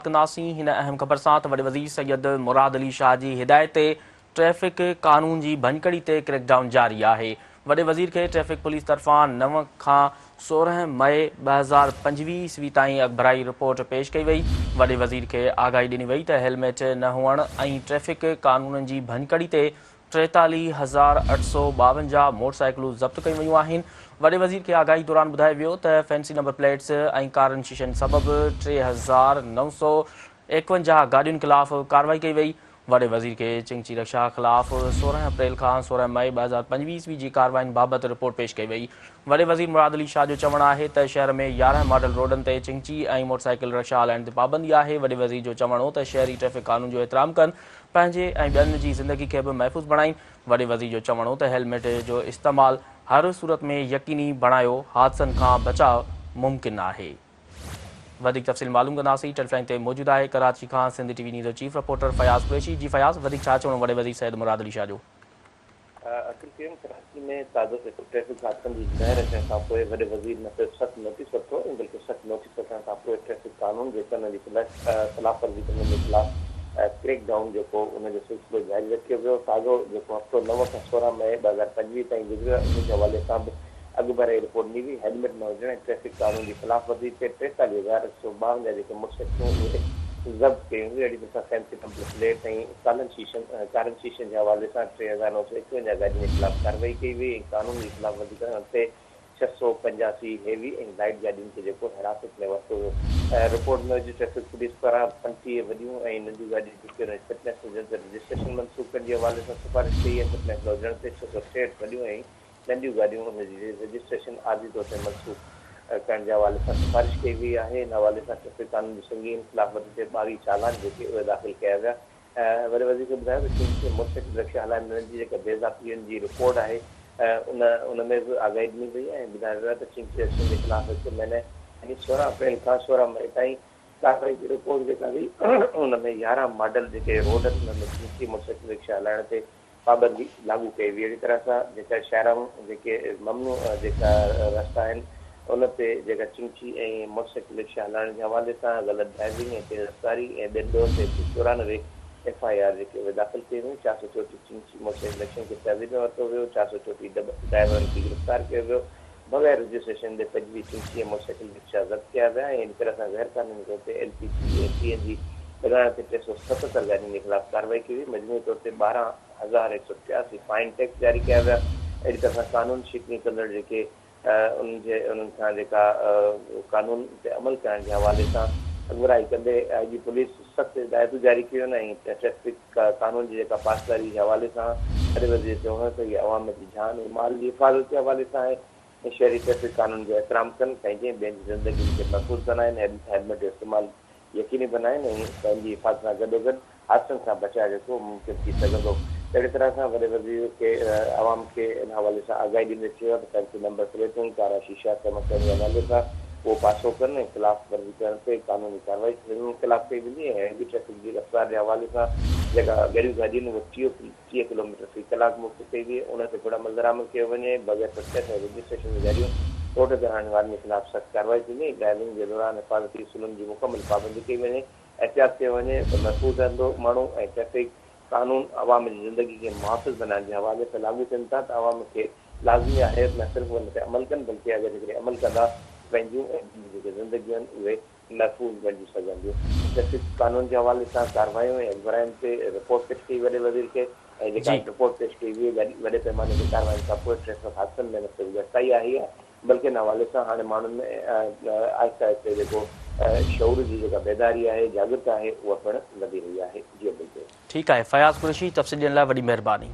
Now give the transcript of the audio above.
ڪنداسين هن اهم خبر سان ته وڏي وزير سيد مراد علي شاهه جي هدايت تي ٽريفڪ قانون جي ڀڃڪڙي تي ڪريڪ ڊائون جاري آهي. وڏي وزير کي ٽريفڪ پوليس طرفان 9 کان 16 مئي 2025 عيسوي تائين اڳڀرائي رپورٽ پيش ڪئي وئي. وڏي وزير کي آگاهي ڏني وئي ته هيلميٽ نه هئڻ ۽ ٽريفڪ قانونن جي ڀڃڪڙي تي 43852 موٽر سائيڪلون ضبط ڪيون ويون آهن. وڏي وزير کي آگاهي دوران ٻڌايو ويو ته فينسي نمبر پليٽس ۽ ڪارن شيشن سبب 3951 گاڏين خلاف ڪارروائي ڪئي وئي. وڏي وزير کي چنگچي رڪشا خلاف 16 اپريل کان 16 مئي 2025 عيسوي جي ڪارروائين بابت رپورٽ پيش ڪئي وئي. وڏي وزير مراد علي شاهه جو چوڻ آهي ته شهر ۾ 11 ماڊل روڊن تي چنگچي ۽ موٽرسائيڪل رڪشا هلائڻ تي پابندي آهي. وڏي وزير جو چوڻ هو ته شهري ٽريفڪ قانون جو احترام ڪن، پنهنجي ۽ ٻين جي زندگي کي به محفوظ بڻائين. وڏي وزير جو چوڻ هو ته هيلميٽ جو استعمال هر صورت ۾ يقيني بڻايو، حادثن کان بچاء ممڪن آهي. وڌيڪ تفصيل معلوم ڪنداسين، ٽيليفون لائين تي موجود آهي ڪراچي کان سنڌ ٽي وي نيوز جو چيف رپورٽر فياض قريشي. جي فياض، وڌيڪ ڇا چوڻو وڏي وزير سيد مراد علي شاهه جو؟ عبدالقيوم ڪراچي ۾ تازو جيڪو ٽريفڪ حادثن جي لهر اچڻ کان پوء وڏي وزير نه صرف سخت نوٽيس ورتو ۽ بلڪه سخت نوٽيس وٺڻ کان پوء ٽريفڪ قانون جي ڪن جي خلاف ورزي ڪندڙن جي خلاف ڪريڪ ڊائون جيڪو ان جو سلسلو جاري رکيو ويو تازو جيڪو هفتو 9 کان 16 مئي 2025 تائين گذريو آهي ان جي حوالي سان به اڳڀرائي رپورٽ ڏني وئي، هيلميٽ نه هجڻ ۽ ٽريفڪ قانون جي خلاف ورزي تي 43152 جيڪي موٽر سائيڪلون اهي ضبط ڪيون ويون، اهڙي طرح سان فينسي نمبر پليٽ ۽ ڪالن شيشن ڪارن شيشن جي حوالي سان 3951 گاڏين جي خلاف ڪارروائي ڪئي وئي ۽ قانون جي خلاف ورزي ڪرڻ تي 685 هيوي ۽ لائيٽ گاڏين کي جيڪو حراست ۾ ورتو ويو. رپورٽ موجب ٽريفڪ پوليس پاران 35 وڏيون ۽ ننڍيون گاڏيون جيڪي ان جي فٽنيس هجن ته رجسٽريشن منسوخ ڪرڻ جي حوالي سان سفارش ڪئي ۽ فٽنيس نه هجڻ تي 663 وڏيون ۽ ننڍيون گاڏيون ان جي رجسٽريشن عارضي طور تي منسوخ ڪرڻ جي حوالي سان سفارش ڪئي وئي آهي. ان حوالي سان ٽريفڪ قانون جي سنگين خلاف ورزي تي 22 چالان جيڪي اهي داخل ڪيا ويا. وڏي وزير کي ٻڌايو ته چنگچي ۽ موٽر سائيڪل رڪشا هلائيندڙن جي جيڪا بي ضابطگين جي رپورٽ آهي ان ان ۾ به آگاهي ڏني وئي ۽ ٻڌايو ويو آهي ته چنگچي رڪشن جي خلاف هڪ مهيني يعني 16 اپريل کان 16 مئي تائين ڪارروائي جي رپورٽ جيڪا هئي ان ۾ 11 ماڊل جيڪي روڊ آهن انهن ۾ چنگچي موٽر سائيڪل رڪشا هلائڻ تي پابندي لاڳو ڪئي وئي اهڙي طرح سان جيڪا شاهراهون جيڪي ممنوع جيڪا رستا آهن ان تي جيڪا چنگچي ۽ موٽر سائيڪل رڪشا هلائڻ جي حوالي سان غلط ڊرائيونگ ۽ تيز رفتاري ۽ ٻين ڏوهن تي 194 ايف I R جيڪي اهي داخل ڪيون ويون 434 چنگچي موٽر سائيڪل رڪشن کي تحويل ۾ ورتو ويو 434 ڊرائيورن کي گرفتار ڪيو ويو بغير رجسٽريشن جي 25 چنگچي ۽ موٽر سائيڪل رڪشا ضبط ڪيا ويا ۽ اهڙي طرح سان غير قانوني طور تي ايل پي جي ۽ سي اين جي لڳائڻ تي 377 گاڏين جي خلاف ڪارروائي ڪئي وئي، مجموعي طور تي 12183 فائن ٽيڪس جاري ڪيا ويا، اهڙي طرح سان قانون شڪني ڪندڙ جيڪي انهن جي انهن کان جيڪا قانون تي عمل ڪرڻ جي حوالي سان اڳڀرائي ڪندي آء جي پوليس سخت هدايتون جاري ڪيون آهن ۽ ٽريفڪ قانون جي جيڪا پاسداري جي حوالي سان وڏي وزير چيو هو ته هي عوام جي جان ۽ مال جي حفاظت جي حوالي سان آهي ۽ شهري ٽريفڪ قانون جو احترام ڪن، پنهنجي ۽ ٻين جي زندگين کي محفوظ بنائين ۽ هيلميٽ جو استعمال يقيني بنائين ۽ پنهنجي حفاظت سان گڏوگڏ حادثن کان بچاء جيڪو ممڪن ٿي سگهندو. اهڙي طرح سان وڏي وزير کي عوام کي ان حوالي سان آگاهي ڏيندي چيو ته فينسي نمبر پليٽون، ڪارا شيشا چمڪڻ جي حوالي سان اهو پاسو ڪن ۽ خلاف ورزي ڪرڻ تي قانوني ڪارروائي انهن خلاف ڪئي ويندي ۽ هيوي ٽريفڪ جي رفتار جي حوالي سان جيڪا ڳريون گاڏيون آهن اهي 30 ڪلوميٽر في ڪلاڪ مقرر ڪئي وئي ان تي پڻ عملدرآمد ڪيو وڃي، بغير فٽنيس ۽ رجسٽريشن جي گاڏيون روڊ تي هلائڻ وارن جي خلاف سخت ڪارروائي ٿيندي ۽ ڊرائيونگ جي دوران حفاظتي اصولن جي مڪمل پابندي ڪئي وڃي، احتياط ڪيو وڃي ته محفوظ رهندو ماڻهو ۽ ٽريفڪ قانون عوام جي زندگي کي محافظ بنائڻ جي حوالي سان لاڳو ٿين ٿا ته عوام کي لازمي آهي نه صرف ان تي عمل ڪن بلڪه اگر جيڪڏهن عمل ڪندا ته پنهنجون ۽ ٻين جون جيڪي زندگيون آهن اهي محفوظ بڻجي سگهنديون. ٽريفڪ قانون جي حوالي سان ڪارروايون ۽ اڳڀراين تي رپورٽ پيش ڪئي وڏي وزير کي ۽ جيڪا رپورٽ پيش ڪئي وئي وڏي پئماني تي ڪاررواين کانپوء ٽريفڪ حادثن ۾ نه صرف گهٽتائي آئي آهي بلڪه ان حوالي سان هاڻي ماڻهن ۾ آهستي آهستي جيڪو شعور جي جيڪا بيداري آهي جاڳرتا آهي اها پڻ وڌي رهي آهي. جي عبدالڪريم. ٺيڪ آهي فياض قريشي تفصيل ڏيڻ لاء وڏي مهرباني.